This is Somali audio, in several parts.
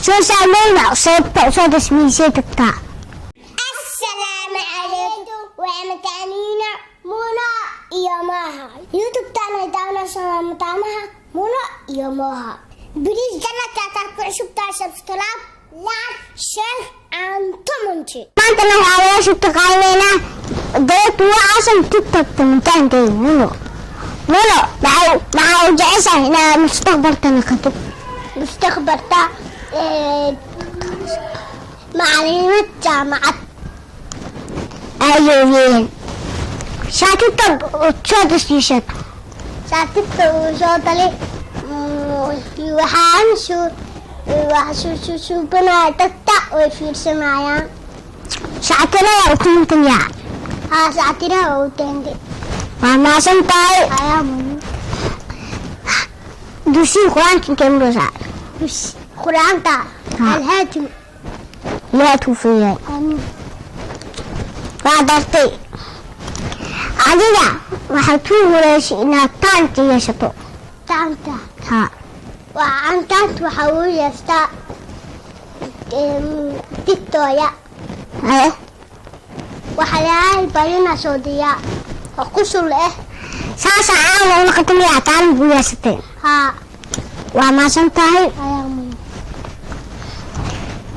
Social media sababta usoo dasmiisay tagtaa. Asalaamu calaykum, waa mataaniina Muna iyo Maaha. YouTube-taan daawanaysaa mataanaha Muna iyo Mooha. Please, channel-ka ku cusubtaa, subscribe, like, share and comment. Maantana waxaa laga shubta qaadanaynaa dabadtu waxaasan TikTokta mataankeeda. Muno, Muno, maxaa u jeceshahay inaad mustaqbalka noqoto? Mustaqbalka macalimad jaamacad. Ayoween saa TikTok soo dasmiisad. Saa TikTok uu soo dalay, waxaan suubanaya dadka way fiirsanayaan. Shactirada ukuntan yaa? Haa, sactiraha uu teende. Waa maasan tahay. Ayaa muhiim. Dusiin qur-aanka intee muraysaa? Qur-aanka. Ha. Alhaajim. Ilaaha tuufiyay. Amiin. Waa dartay, adiga waxaad ku horeysay inaad taanta yeeshato. Taanta? Ha. Waxaan taanta waxaa uu yeestaa TikTok-ya. Haye. Waxyaalaha badina soo diyaa oo qusul ah. Saasa caawa u noqotay miyaa taan buu yeesatay? Haa. Waa maasan tahay. Ayaa muhiim.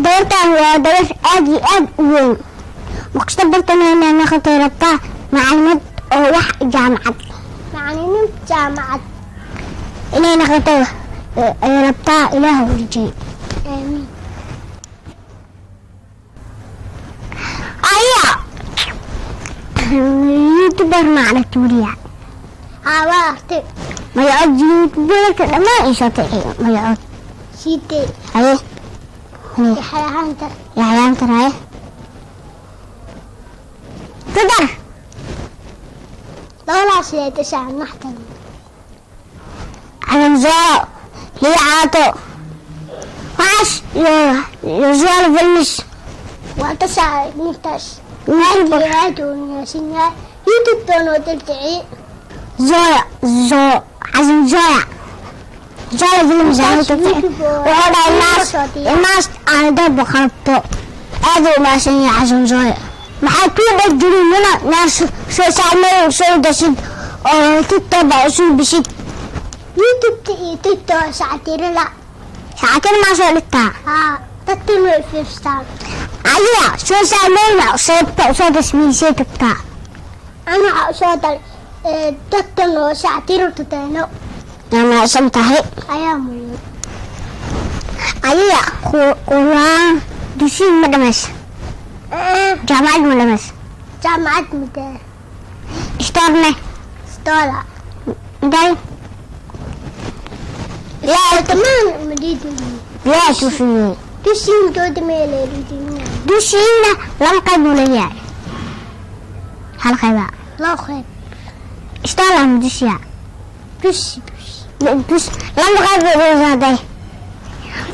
Dabartan waa dabar aad iyo aad u weyn. Mustaqbalkana inay noqotay rabtaa macalimad oo wax jaamacad. Macalimiin jaamacad. Inay noqoto ay rabtaa. Ilaah u rajay. Aamiin. Aya, YouTuber macna tuuriya? Haa, waa artay. Magacood YouTuberka dhammaan isoo magacood. Siitay. Haye. Yaxyahaanta. Yaxyaantar. Haye, kudar. Labadaas leetashaa naxtan. Calanzoo liicaato waxaas iyo zual filmis. Waa tasaa nintaas aad iyo aad u wanaagsan yahay YouTube-tan oo dalkici. Zoya zo xasan zoya zoya filmis wuxuu dhahay naas naas aan dad qabto. Aad u mahadsan yahay Xasan Zoya. Maxaa kuu dheg jirin muna naas social media soo dasid oo TikTok baa usoo bisid? YouTube-ta iyo TikTok sactirada. Saacatin maa soo dhigtaa? Haa, dadkan way fiirstaan. Adiga social media sababta usoo dasmiisay tagtaa? Ana waxaa usoo dal dadkan oo sactiro tuteeno. Waa mahadsan tahay. Ayaa muhiim. Adiga quraan dusiin ma dhamays? Jaamacad ma dhamays? Jaamacad mudee. Istoorne? Stola. Intay? Tamaan madidin. Yaa tuufiyey. Dusiin dooda meeleeridin. Dusiinna laba qayb buu leeyahay, hal qayba? Loo qayb. Istoor ama dusiya? Dusi, dusi. Dus laba qayb buu leeyahay,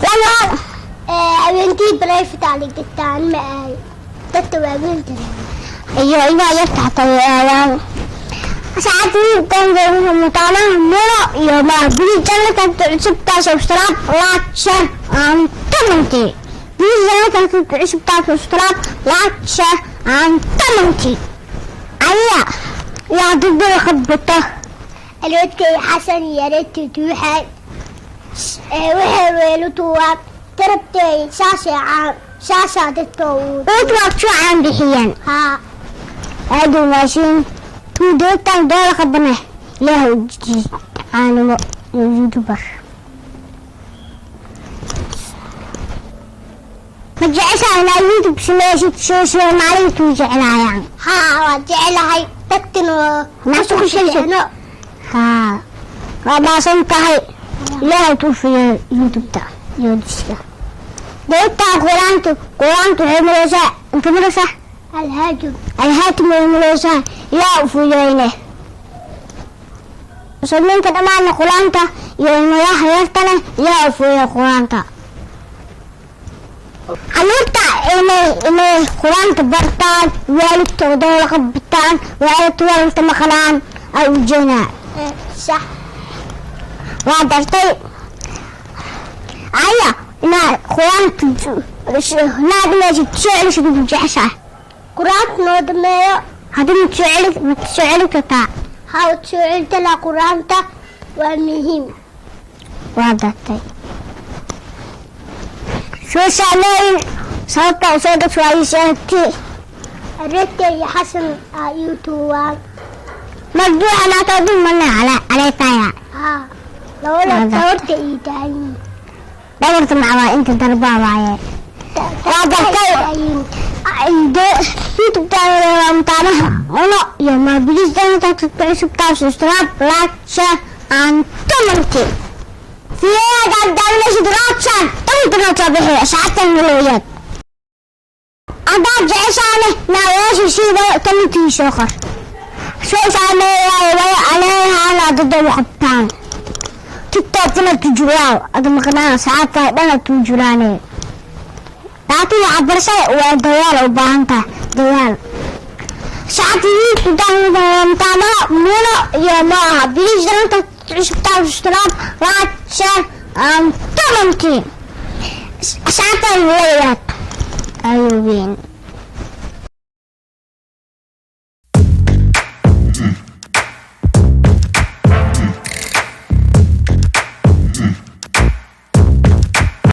laba. Habeenkii private aa dhigtaan, ma ahay dadka waaweynta. Iyo ilmaha yarta xataa way aadaan. Saacadii dambe mutaanaha Muro iyo ma please channel-ka cusubtaa subscribe, like, share and comment. Please, channel-ka cusubtaa subscribe, like, share and comment. Aya yaa dubada khadbata. Alweedkay Xasan yareedkay tuuxay waxay weelu tuwaan darabtay saasay caan saasaa dadka uu. Dadka ku caan bixiyeen. Haa. Aad u maashin tuu doogtan doola qabane. Ilaahu caanimo iyo YouTuber. Ma jeceshahay inaad YouTube sameysid soo Soomaalidu jeclaayaan? Haa, waa jecelahay dadkan oo. Naagta ku sheegtay. Haa, waa maasan tahay. Ilaahay tuufiyo YouTube-ta iyo diska doogtaa. Qur-aantu, qur-aantu waxay maraysaa, inta maraysaa? Alhaajum. Alhaatim way maraysaa. Ilaa u fududeyne muslimiinta dhammaanna qur-aanka iyo ilmayaha yartana ilaa u fududeeyo qur-aanka. Caruurta inay qur-aanka bartaan, waalidkooda la qabtaan, waalidka waalidka maqlaan ay ujeedaan. Sax. Waa dartay. Aya inaa. Qur-aanka naa dhamaysid soo celisid ma jeceshahay? Qur-aanka noo dhameeyo. Haddii ma soo celi, ma soo celi kartaa? Haa, soo celintala qur-aanta waa muhiim. Waa gartay. Soo saameyn sababta u soo degto waa ii sheegtay. Areerta iyo Xasan aa ii tuuwaan. Magduuca naata dul mana caleetaya. Haa, labada Waa gartay. Tabarta ii taayin. Dhabarta macawaa inta darbaa waaye. Waa gartay. YouTube mataanaha uno iyo maabilis danta cusubtaa, subscribe, like, share and comment. Fiyaga daawanaysid, raadsan tantana soo bixi asxaabtan walowyaad. Haddaad jeceshaane naawaasha sida commentii soo qor. Soo saameeyaa way aleehaana dada qabtaan. TikTokna tujuraaw ada maqnaan asxaabta dhana tujuraane. Laakiin waxbarashada waa dadaal u baahan tahay, dadaal. Shacabka mataanaha muno iyo maaha bilis danta cusubtaa, subscribe, like, share and comment. Asxaabtan leeyahay ayuubin.